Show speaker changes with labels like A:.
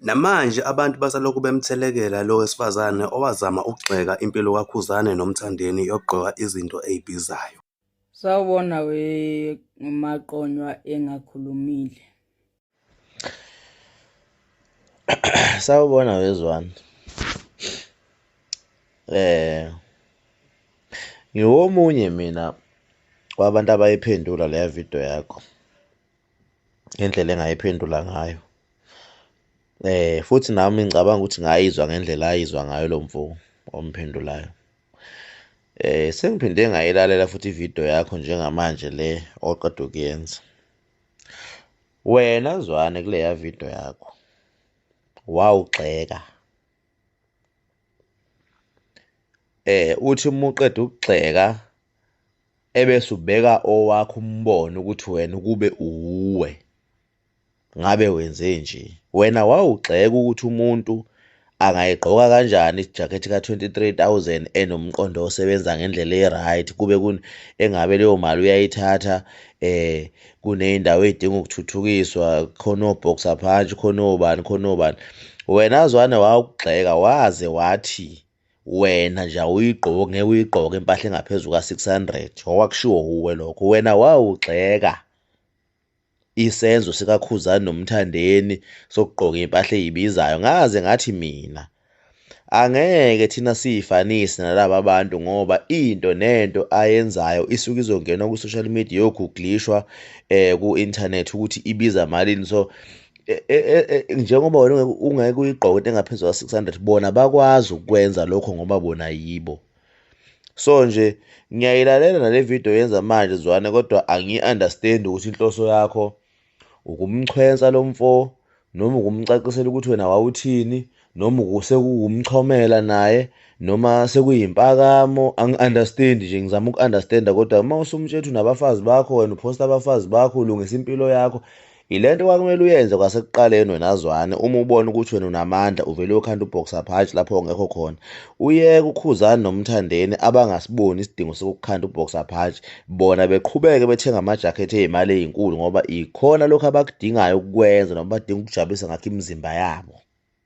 A: Namanje abantu basalokhu bemthelekela lo wesifazane owazama ukugxeka impilo kaKhuzani noMthandeni yokugqoka izinto ezibizayo.
B: Sawubona we maqonywa engakhulumile.
C: Sawubona wezwana. Eh ngiwomunye mina wabantu abayiphendula leya video yakho ngendlela engayiphendula ngayo. Eh futhi nami ngicabanga ukuthi ngayizwa ngendlela ayizwa ngayo lo mfo omphendulayo. Eh sengiphinde ngayilalela futhi ivideo yakho njengamanje le oqeda ukuyenza. Wena Zwane kuleya video yakho wawugxeka eh uthi uma uqeda ukugxeka ebese ubeka owakho umbono ukuthi wena ukube uwe ngabe wenze nje wena wawugxeka ukuthi umuntu angayigqoka kanjani ijakhethi ka-23,000 enomqondo osebenza ngendlela e-right kube engabe leyo mali uyayithatha eh kuney'ndawo ey'dinga ukuthuthukiswa khona o-boxer punch khona obani khona obani wena zwane wawugxeka waze wathi wena nje awuyigqoki ngeke uyigqoke impahla engaphezu ka-600 okwakushiwo wuwe lokho wena wawugxeka isenzo sikaKhuzani noMthandeni sokugqoka impahla ezibizayo ngaze ngathi mina angeke thina siyifanise nalaba bantu ngoba into nento ayenzayo isuke izongena ku-social media yoguglishwa eh ku-internet ukuthi ibiza malini so e, e, e, njengoba wena ungeke uyigqoke into engaphezu kwa-600 bona bakwazi ukwenza lokho ngoba bona yibo so nje ngiyayilalela nale video yenza manje zwane kodwa angiyi-understand ukuthi inhloso yakho ukumchwensa lo mfo noma ukumcacisela ukuthi wena wawuthini noma sekuwumchomela naye noma sekuyimpakamo angi-understand nje ngizama uku-understanda kodwa uma usumtshela ukuthi unabafazi bakho wena uphosta abafazi bakho ulungisa impilo yakho Yile nto kwakumele uyenze kwasekuqaleni wena Zwane uma ubona ukuthi wena unamandla uvele uyokhanda uboxer punch lapho ongekho khona. Uyeke uKhuzani noMthandeni abangasiboni isidingo sokukhanda uboxer punch bona beqhubeke bethenga amajakhethi ey'mali ey'nkulu ngoba ikhona lokhu abakudingayo ukukwenza noma badinga ukujabulisa ngakho imizimba yabo.